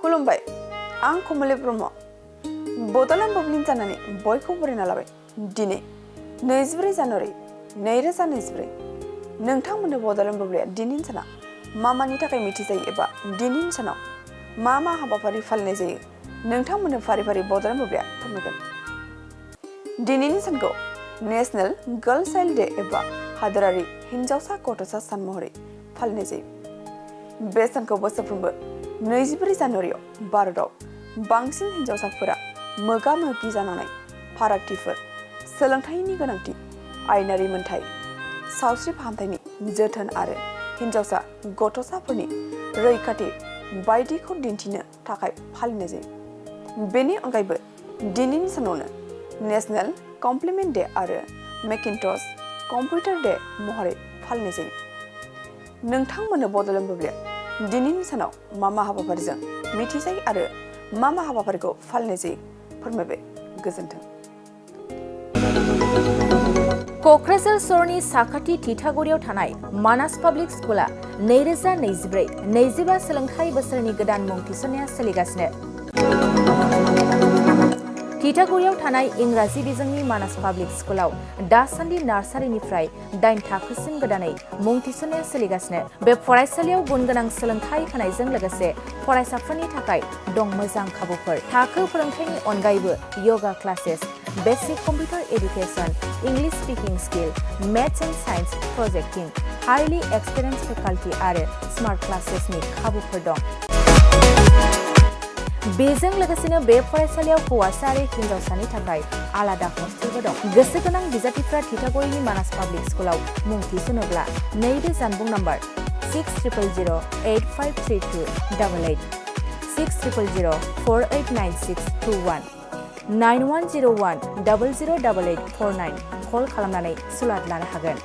खुलुमबाय आं कमलि ब्रह्म बड'लेण्ड बुब्लिन जानानै बयखौबो बरायना लाबाय दिनै 24 जानुवारि 2024 नोंथांमोननो बड'लेण्ड बुब्लिया दिनैनि साना मानि थाखाय मिथिजायो एबा दिनैनि सानाव मा हाबाफारि फालिनाय जायो नोंथांमोननो फारि फारि बड'लेण्ड बुब्लिया फोरमायगोन। दिनैनि सानखौ नेशनेल गार्ल चाइल्ड डे एबा हादोरारि हिन्जावसा गथ'सा सान महरै फालिनाय जायो। बे सानखौ बोसोरफ्रोमबो 24 जानुवारियाव भारताव बांसिन हिन्जावसाफोरा मोगा मोगि जानांनाय फारागथिफोर, सोलोंथाइनि गोनांथि, आयेनारि मोनथाय, सावस्रि फाहामथायनि जोथोन आरो हिन्जावसा गथ'साफोरनि रैखाथि बायदिखौ दिन्थिनो थाखाय फालिनाय जायो। बेनि अनगायैबो दिनैनि सानावनो नेशनेल कमप्लिमेन्ट डे आरो मेकिन्टश कम्पिउटार डे महरै फालिनाय जायो। नोंथांमोननो बड'लेण्ड बुब्लिया दिनैनि सानाव मा हाबाफारिजों मिथिजायो आरो मा हाबाफारिखौ फालिनाय जायो फोरमायबाय। गोजोन्थों। क'क्राझार सहरनि साखाथि थिथागुरियाव थानाय मानास पाब्लिक स्कुला 2024-25 सोलोंथाइ बोसोरनि गोदान मुं थिसननाया सोलिगासिनो। थिथागुरियाव थानाय इंराजि बिजोंनि मानास पाब्लिक स्कुलाव दासान्दि नार्सारिनिफ्राय 8 थाखोसिम गोदानै मुं थिसननाया सोलिगासिनो। बे फरायसालियाव गुन गोनां सोलोंथाइ होनायजों लोगोसे फरायसाफोरनि थाखाय दं मोजां खाबुफोर। थाखो फोरोंथायनि अनगायैबो yoga classes, basic computer education, English speaking skill, maths and science projecting, highly experience faculty आरो स्मार्ट क्लासेसनि खाबुफोर दं। बेजों लोगोसेनो बे फरायसालियाव हौवासा आरो हिन्जावसानि थाखाय आलादा हस्टेलबो दं। गोसो गोनां बिजाथिफ्रा थिथागुरिनि मानास पाब्लिक स्कुलाव मुं थिसनोब्ला नैबे जानबुं नम्बर 6000853288 6000489621 9101008849 कल खालामनानै सुलाद लानो हागोन।